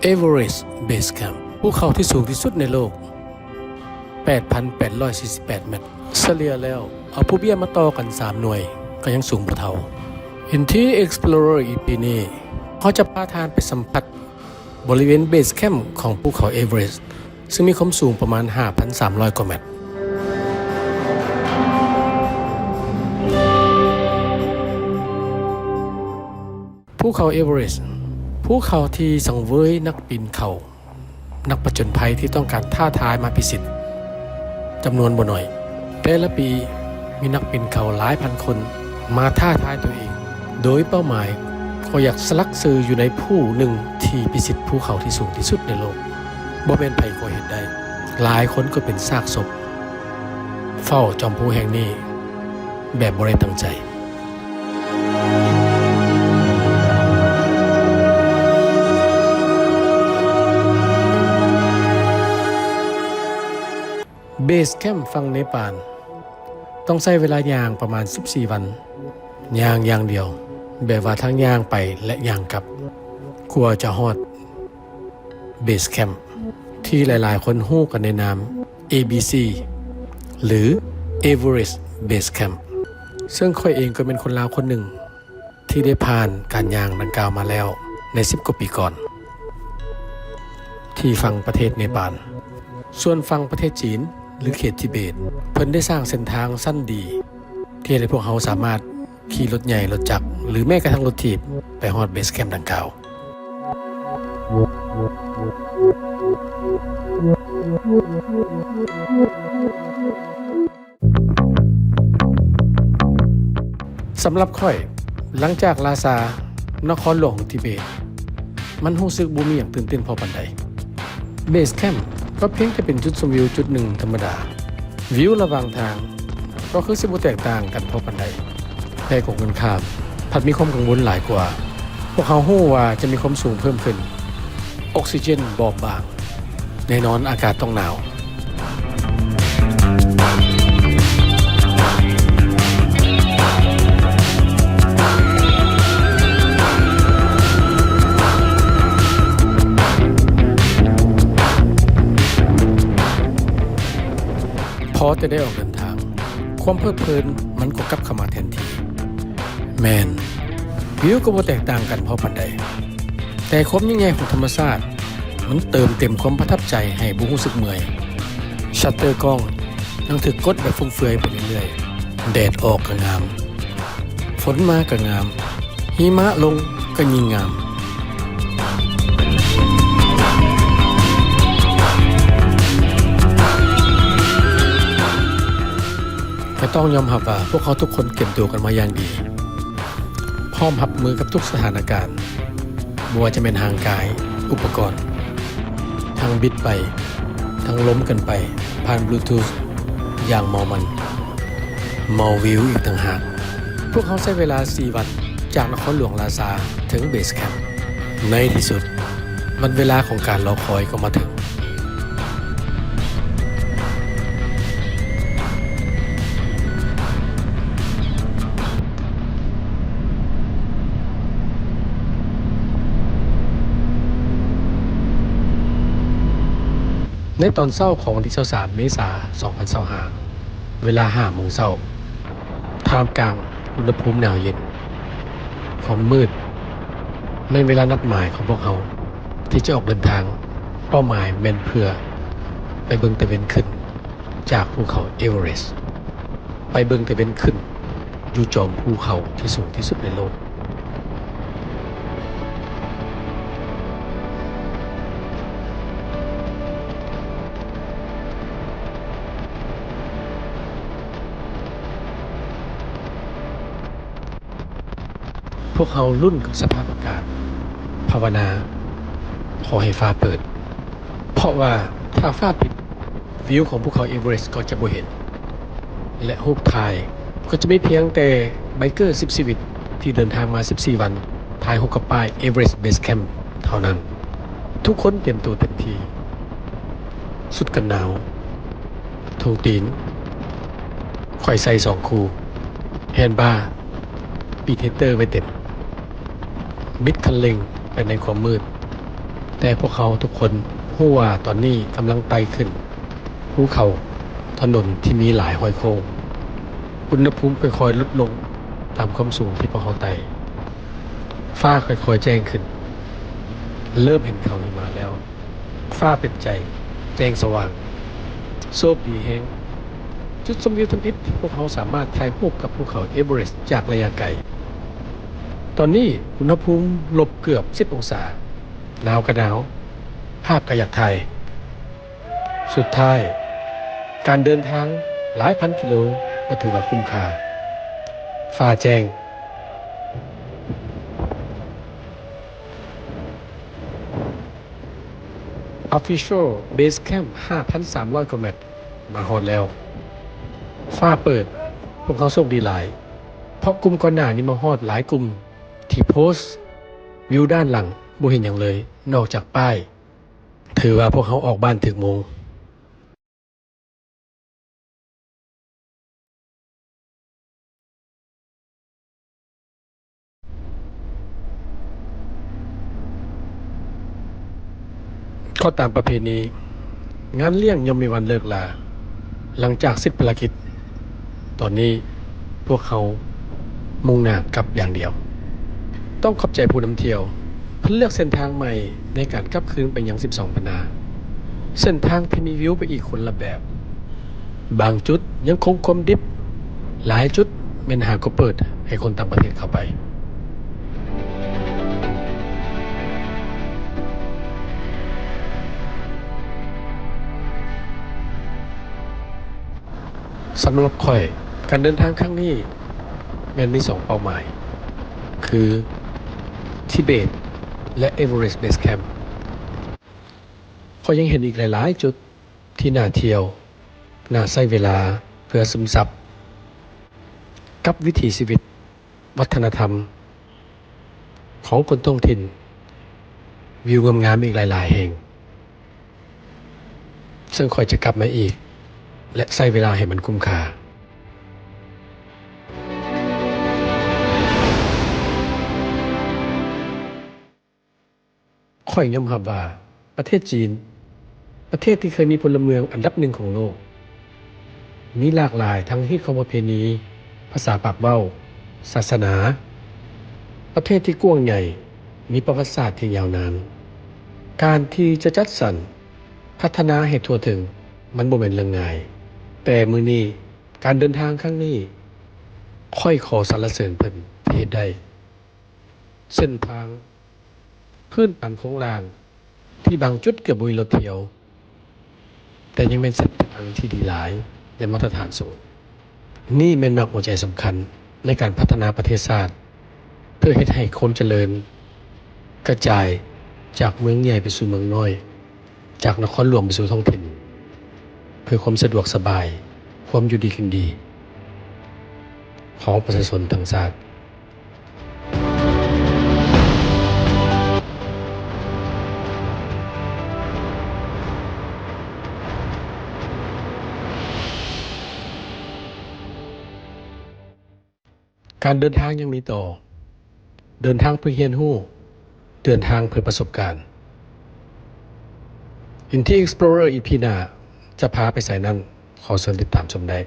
Everest Base Camp ພູເຂົາທີ່ສູງທີ່ສຸດໃນໂລກ ແປດພັນແປດຮ້ອຍສີ່ສິບແປດແມັດ. ສະເລ່ຍແລ້ວ ເອົາພູເບ້ຍມາຕໍ່ກັນສາມໜ່ວຍ ກໍຍັງສູງບໍ່ເທົ່າ. ເອັນທີ Explorer ອີ ພີ ນີ້ ເຮົາຈະພາທ່ານໄປສຳຜັດ ບໍລິເວນ Base Camp ຂອງພູເຂົາ Everest ຊຶ່ງມີຄວາມສູງປະມານຫ້າພັນສາມຮ້ອຍກວ່າແມັດ. ພູເຂົາ Everest ພູເຂົາທີ່ສັງເຫວີຍນັກປີນເຂົາ ນັກຜະຈົນໄພທີ່ຕ້ອງການທ້າທາຍມາພິຊິດຈຳນວນບໍ່ໜ້ອຍ. ແຕ່ລະປີມີນັກປີນເຂົາຫຼາຍພັນຄົນມາທ້າທາຍຕົວເອງ ໂດຍເປົ້າໝາຍກໍຢາກສະຫຼັກຊື່ຢູ່ໃນຜູ້ໜຶ່ງທີ່ພິຊິດພູເຂົາທີ່ສູງທີ່ສຸດໃນໂລກ. ບໍ່ແມ່ນໃຜກໍເຮັດໄດ້, ຫຼາຍຄົນກໍເປັນຊາກສົບເຝົ້າຈອມພູແຫ່ງນີ້ແບບບໍ່ໄດ້ຕັ້ງໃຈ. Base Camp ຝັ່ງເນປານ ຕ້ອງໃຊ້ເວລາຍ່າງປະມານສິບສີ່ວັນ, ຍ່າງຢ່າງດຽວ ແບບວ່າທັງຍ່າງໄປ ແລະ ຍ່າງກັບ ກວ່າຈະຮອດ Base Camp ທີ່ຫຼາຍໆຄົນຮູ້ກັນໃນນາມ ເອ ບີ ຊີ ຫຼື Everest Base Camp ເຊິ່ງຂ້ອຍເອງກໍແມ່ນຄົນລາວຄົນໜຶ່ງ ທີ່ໄດ້ຜ່ານການຍ່າງດັ່ງກ່າວມາແລ້ວໃນສິບກວ່າປີກ່ອນ ທີ່ຝັ່ງປະເທດເນປານ. ສ່ວນຝັ່ງປະເທດຈີນ ຫຼື ເຂດທິເບດ ເພິ່ນໄດ້ສ້າງເສັ້ນທາງຊັ້ນດີ ທີ່ເຮັດໃຫ້ພວກເຮົາສາມາດຂີ່ລົດໃຫຍ່, ລົດຈັກ ຫຼື ແມ້ກະທັ່ງລົດຖີບ ໄປຮອດ Base Camp ດັ່ງກ່າວ. ສຳລັບຂ້ອຍ, ຫຼັງຈາກລາຊາ, ນະຄອນຫຼວງຂອງທິເບດ, ມັນຮູ້ສຶກບໍ່ມີຫຍັງຕື່ນເຕັ້ນພໍປານໃດ. Base Camp ກໍພຽງແຕ່ເປັນຈຸດຊົມວິວຈຸດໜຶ່ງທຳມະດາ. ວິວລະຫວ່າງທາງກໍຄືຊິບໍ່ແຕກຕ່າງກັນພໍປານໃດ, ແຕ່ກົງກັນຂ້າມ, ພັດມີຄວາມກັງວົນຫຼາຍກວ່າ. ພວກເຮົາຮູ້ວ່າຈະມີຄວາມສູງເພີ່ມຂຶ້ນ, ອົກຊີເຈນບອບບາງ, ແນ່ນອນອາກາດຕ້ອງໜາວ. ພໍແຕ່ໄດ້ອອກເດີນທາງ, ຄວາມເພີດເພີນມັນກໍກັບເຂົ້າມາແທນທີ. ແມ່ນ, ວິວກໍບໍ່ແຕກຕ່າງກັນພໍປານໃດ, ແຕ່ຄວາມຍິ່ງໃຫຍ່ຂອງທຳມະຊາດ ມັນເຕີມເຕັມຄວາມປະທັບໃຈໃຫ້ບໍ່ຮູ້ສຶກເມື່ອຍ. ຊັດເຕີກ້ອງຍັງຖືກກົດແບບຟຸມເຟືອຍໄປເລື້ອຍໆ. ແດດອອກກໍງາມ, ຝົນມາກໍງາມ, ຫິມະລົງກໍຍິ່ງງາມ. ກໍຕ້ອງຍອມຮັບວ່າພວກເຮົາທຸກຄົນກຽມຕົວກັນມາຢ່າງດີ, ພ້ອມຮັບມືກັບທຸກສະຖານະການ, ບໍ່ວ່າຈະແມ່ນຮ່າງກາຍ, ອຸປະກອນ, ທັງບິດໄປ, ທັງລົມກັນໄປຜ່ານບລູທູດຢ່າງເມົາມັນ, ເມົາວິວອີກຕ່າງຫາກ. ພວກເຮົາໃຊ້ເວລາສີ່ວັນຈາກນະຄອນຫຼວງລາຊາເຖິງເບສແຄມ. ໃນທີ່ສຸດ, ວັນເວລາຂອງການລໍຄອຍກໍມາເຖິງ. ໃນຕອນເຊົ້າຂອງວັນທີຊາວສາມ ເມສາ ສອງພັນຊາວຫ້າ ເວລາຫ້າໂມງເຊົ້າ, ທ່າມກາງອຸນຫະພູມໜາວເຢັນ, ຄວາມມືດ, ແມ່ນເວລານັດໝາຍຂອງພວກເຮົາທີ່ຈະອອກເດີນທາງ. ເປົ້າໝາຍແມ່ນເພື່ອໄປເບິ່ງຕາເວັນຂຶ້ນຈາກພູເຂົາເອເວີເຣສ, ໄປເບິ່ງຕາເວັນຂຶ້ນຢູ່ຈອມພູເຂົາທີ່ສູງທີ່ສຸດໃນໂລກ. ພວກເຮົາລຸ້ນກັບສະພາບອາກາດ, ພາວະນາຂໍໃຫ້ຟ້າເປີດ, ເພາະວ່າຖ້າຟ້າປິດ, ວິວຂອງພູເຂົາເອເວີເຣສກໍຈະບໍ່ເຫັນ ແລະ ຮູບຖ່າຍກໍຈະມີພຽງແຕ່ໄບເກີສິບຊີວິດທີ່ເດີນທາງມາສິບສີ່ວັນ ຖ່າຍຮູບກັບປ້າຍ Everest Base Camp ເທົ່ານັ້ນ. ທຸກຄົນຕຽມຕົວເຕັມທີ່, ຊຸດກັນໜາວ, ຖົງຕີນ, ຂ້ອຍໃສ່ສອງຄູ່, ແຮນບາ, ສະປີດຮີດເຕີໄວ້ເຕັມ, ບິດຄັນເລັ່ງໄປໃນຄວາມມືດ. ແຕ່ພວກເຮົາທຸກຄົນຮູ້ວ່າຕອນນີ້ກຳລັງໄຕ່ຂຶ້ນພູເຂົາ, ຖະໜົນທີ່ມີຫຼາຍຫ້ອຍໂຄ້ງ, ອຸນຫະພູມຄ່ອຍໆຫຼຸດລົງຕາມຄວາມສູງທີ່ພວກເຮົາໄຕ່. ຟ້າຄ່ອຍໆແຈ້ງຂຶ້ນ, ເລີ່ມເຫັນເຂົາຫິມະແລ້ວ. ຟ້າເປັນໃຈ, ແຈ້ງສະຫວ່າງ. ໂຊກດີແຮງ. ຈຸດຊົມວິວທຳອິດ, ພວກເຮົາສາມາດຖ່າຍຮູບກັບພູເຂົາເອເວີເຣັສຈາກໄລຍະໄກ. ຕອນນີ້ອຸນຫະພູມລົບເກືອບສິບອົງສາ, ໜາວກະໜາວ, ພາບກະຢາກຖ່າຍ. ສຸດທ້າຍ, ການເດີນທາງຫຼາຍພັນກິໂລກໍຖືວ່າຄຸ້ມຄ່າ. ຟ້າແຈ້ງ. Official Base Camp ຫ້າພັນສາມຮ້ອຍກວ່າແມັດ ມາຮອດແລ້ວ. ຟ້າເປີດ, ພວກເຮົາໂຊກດີຫຼາຍ, ເພາະກຸ່ມກ່ອນໜ້ານີ້ມາຮອດຫຼາຍກຸ່ມທີ່ໂພສ. ວິວດ້ານຫຼັງບໍ່ເຫັນຫຍັງເລີຍ ນອກຈາກປ້າຍ. ຖືວ່າພວກເຮົາອອກບ້ານຖືກໂມງ. ກໍຕາມປະເພນີ, ງານລ້ຽງຍ່ອມມີວັນເລີກລາຫຼັງຈາກເສັດພາລະກິດ. ຕອນນີ້ພວກເຮົາມຸ່ງໜ້າກັບຢ່າງດຽວ. ຕ້ອງຂອບໃຈຜູ້ນຳທ່ຽວ, ເພິ່ນເລືອກເສັ້ນທາງໃໝ່ໃນການກັບຄືນໄປຍັງສິບສອງພັນນາ. ເສັ້ນທາງທີ່ມີວິວໄປອີກຄົນລະແບບ. ບາງຈຸດຍັງຄົງຄວາມດິບ, ຫຼາຍຈຸດແມ່ນຫາກໍເປີດໃຫ້ຄົນຕ່າງປະເທດເຂົ້າໄປ. ສຳລັບຂ້ອຍ, ການເດີນທາງຄັ້ງນີ້ແມ່ນມີສອງເປົ້າໝາຍ, ຄື ທິເບດ ແລະ Everest Base Camp. ຂ້ອຍຍັງເຫັນອີກຫຼາຍໆຈຸດທີ່ໜ້າທ່ຽວ, ໜ້າໃຊ້ເວລາເພື່ອຊຶມຊັບກັບວິຖີຊີວິດ, ວັດທະນະທຳຂອງຄົນທ້ອງຖິ່ນ, ວິວງາມໆອີກຫຼາຍໆແຫ່ງ, ເຊິ່ງຂ້ອຍຈະກັບມາອີກ ແລະ ໃຊ້ເວລາໃຫ້ມັນຄຸ້ມຄ່າ. ຂ້ອຍຍອມຮັບວ່າປະເທດຈີນ, ປະເທດທີ່ເຄີຍມີພົນລະເມືອງອັນດັບໜຶ່ງຂອງໂລກ, ມີຫຼາກຫຼາຍທັງຮີດຄອງປະເພນີ, ພາສາປາກເວົ້າ, ສາສະໜາ, ປະເທດທີ່ກວ້າງໃຫຍ່, ມີປະຫວັດສາດທີ່ຍາວນານ. ການທີ່ຈະຈັດສັນພັດທະນາໃຫ້ທົ່ວເຖິງ ມັນບໍ່ແມ່ນເລື່ອງງ່າຍ. ແຕ່ມື້ນີ້, ການເດີນທາງຄັ້ງນີ້, ຂ້ອຍຂໍສັນລະເສີນເພິ່ນທີ່ເຮັດໄດ້. ເສັ້ນທາງພື້ນຖານໂຄງລ່າງທີ່ບາງຈຸດເກືອບບໍ່ມີລົດທ່ຽວ, ແຕ່ຍັງແມ່ນເສັ້ນທາງທີ່ດີຫຼາຍ ແລະ ມາດຕະຖານສູງ. ນີ້ແມ່ນໝາກຫົວໃຈສຳຄັນໃນການພັດທະນາປະເທດຊາດ, ເພື່ອເຮັດໃຫ້ຄວາມຈະເລີນກະຈາຍຈາກເມືອງໃຫຍ່ໄປສູ່ເມືອງນ້ອຍ, ຈາກນະຄອນຫຼວງໄປສູ່ທ້ອງຖິ່ນ, ເພື່ອຄວາມສະດວກສະບາຍ, ຄວາມຢູ່ດີກິນດີຂອງປະຊາຊົນທັງຊາດ. ການເດີນທາງຍັງມີຕໍ່. ເດີນທາງເພື່ອຮຽນຮູ້, ເດີນທາງເພື່ອປະສົບການ. Indie Explorer ອີ ພີ ໜ້າຈະພາໄປໃສນັ້ນ, ຂໍເຊີນຕິດຕາມຊົມໄດ້.